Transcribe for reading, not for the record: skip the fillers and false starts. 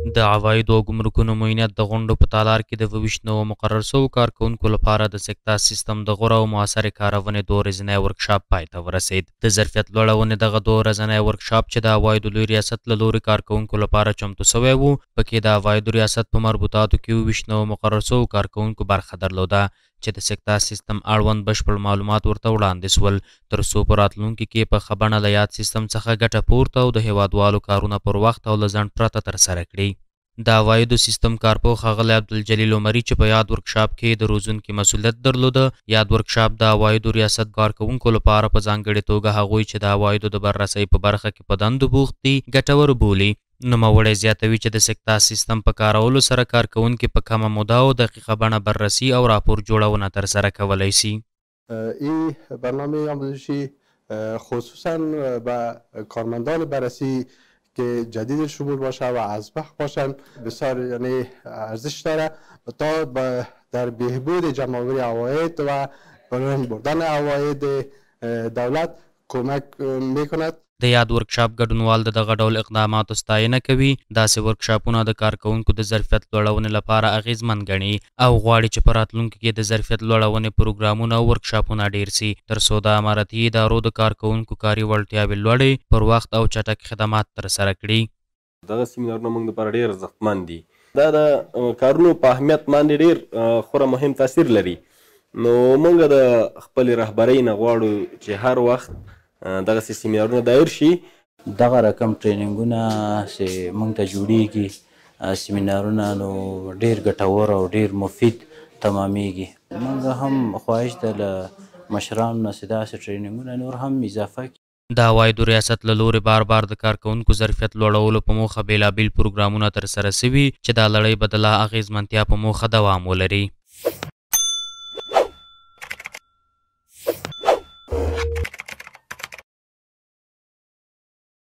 د عوایدو او ګمرکونو معینیت د غونډو په تالار کې د 27 نوو مقرر شوو کارکوونکو لپاره د سکتا سیستم د غوره او موثرې کارونې 2 ورځنی ورکشاپ پای ته ورسېد. د ظرفیت لوړونې دغه 2 ورځنی ورکشاپ چې د عوایدو لوی ریاست له لوري کارکوونکو لپاره چمتو شوی و، پکې د عوایدو ریاست په مربوطاتو کې 27 نوو مقرر شوو کارکوونکو برخه درلوده چې د سکتا سیستم اړوند بشپړ معلومات ورته وړاندې شول، تر څو په راتلونکي کې په ښه بڼه له یاد سیستم څخه ګټه پورته او د هېوادوالو کارونه پر وخت او له ځنډ پرته ترسره کړي. د عوایدو سیستم کارپوه ښاغلی عبدالجلیل عمري چې په یاد ورکشاپ کې د روزونکي مسؤلیت درلوده، یاد ورکشاپ د عوایدو ریاست کارکوونکو لپاره په ځانګړې توګه هغوی چې د عوایدو د بررسۍ په برخه کې په دندو بوخت دي، ګټور بولي. نوموړی زیاتوي چې د سکتا سیستم په کارولو سره کارکوونکي په کمه موده او دقیقه بڼه بررسي او راپور جوړونه ترسره کولی شي. این برنامه آموزشی خصوصا به کارمندان بررسی که جدید شمول باشه و ازبخ باشن بسیار یعنی ارزش داره تا در بهبود جمع‌آوری عواید و بلند بردن عواید دولت کمک میکند. د یاد ورکشاپ ګډونوال د دغه ډول اقداماتو ستاینه کوي، داسې ورکشاپونه د کارکوونکو د ظرفیت لوړونې لپاره اغېزمن ګڼي او غواړي چې په راتلونکي کې د ظرفیت لوړونې پروګرامونه او ورکشاپونه ډېر سي، تر څو د امارتي ادارو د کارکوونکو کاري وړتیاوې لوړې، پر وخت او چټک خدمات ترسره کړي. دغه سیمینارونه موږ لپاره ډېر ارزښتمن دي. دا د کارونو په اهمیت باندې ډېر خورا مهم تاثیر لري. نو موږ د خپلې رهبرۍ نه غواړو چې هر وخت دغسې سیمینارونه دایر شي. دغه رقم ټریننګونه چې موږ ته جوړیږي، سیمینارونه، نو ډېر ګټور او ډېر مفید تمامیږي. موږ هم خواهش ده له مشرانو نه چې داسې ټریننګونه نور هم اضافه کړي. د عوایدو ریاست له لوري بار بار د کارکوونکو ظرفیت لوړولو په موخه بېلابېل پروګرامونه ترسره سوي چې دا لړۍ به د لا اغېزمنتیا په موخه دوام ولري.